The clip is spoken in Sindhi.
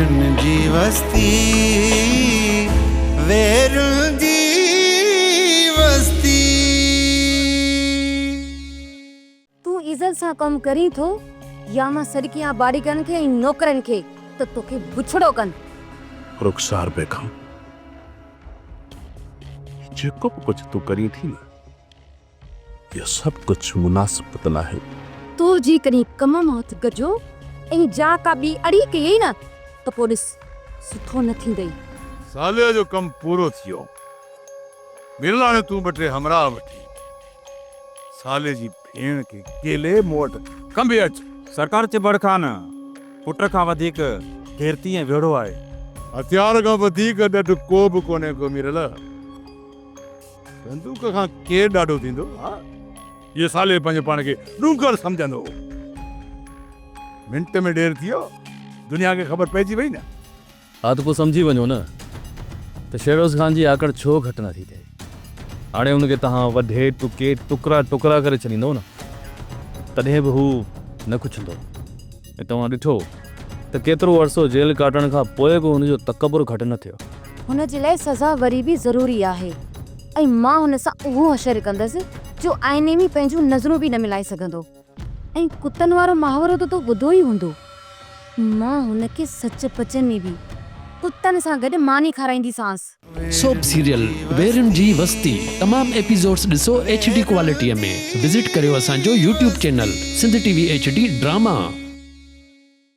ويرن جي وستي، ويرن جي وستي. تون عزت سان ڪم ڪرين ٿو يا مان سڏ ڪيان باڊيگارڊن کي ۽ نوڪرن کي ته توکي بڇڙو ڪن. رخسار بيگم، جيڪو به ڪجهه تون ڪرين ٿي نه، اهو سڀ ڪجهه مناسبت ناهي. تو جيڪڏهن ڪم مان هٿ ڪڍيو ۽ جا ڪا ٻي اڙي ڪيئي نه ته پوء ڏس سٺو نه ٿيندئي. صالح جو ڪم پورو ٿي ويو. ميرل هاڻي تون ٻه ٽي همراهه وٺي صالح جي ڀيڻ کي ڪيلي مون وٽ کنڀي اچ. سرڪار چڀڙ خان پٽ کان وڌيڪ غيرتي ۽ ويڙهو آهي. هٿيار کان وڌيڪ ڏڍ ڪو به ڪونهي ڪو ميرل. بندوق کان ڪير ڏاڍو ٿيندو؟ ها، هيء صالح پنهنجو پاڻ کي ڏونگر سمجهندو هو. منٽ ۾ ڍير ٿي ويو. دنيا کي خبر پئجي وئي نه. ها ته پوء سمجهي وڃو نه ته شهروز خان جي آڪڙ ڇو گهٽ نه ٿي ٿئي. هاڻي هن کي توهان وڍي ٽڪي ٽڪرا ٽڪرا ڪري ڇڏيندؤ نه تڏهن به هو نه ڪڇندو ۽ توهان ڏٺو ته ڪيترو عرصو جيل ڪاٽڻ کان پوء به هن جو تڪبر گهٽ نه ٿيو. هن جي لاء سزا وري به ضروري آهي ۽ مان هن سان اهو حشر ڪندس جو آئيني ۾ پنهنجون نظرون به نه ملائي سگهندو ۽ ڪتن وارو محاورو ته تو ٻڌو ئي هوندو. مان هن کي سچ پچ ۾ به ڪتن سان گڏ ماني کارائينديسانس. سوپ سيريل ويرين جي وستي تمام ايپيسوڊس ڏسو ايڇ ڊي ڪوالٽي ۾ وزٽ ڪريو اسان جو YouTube channel Sindh T V H D drama.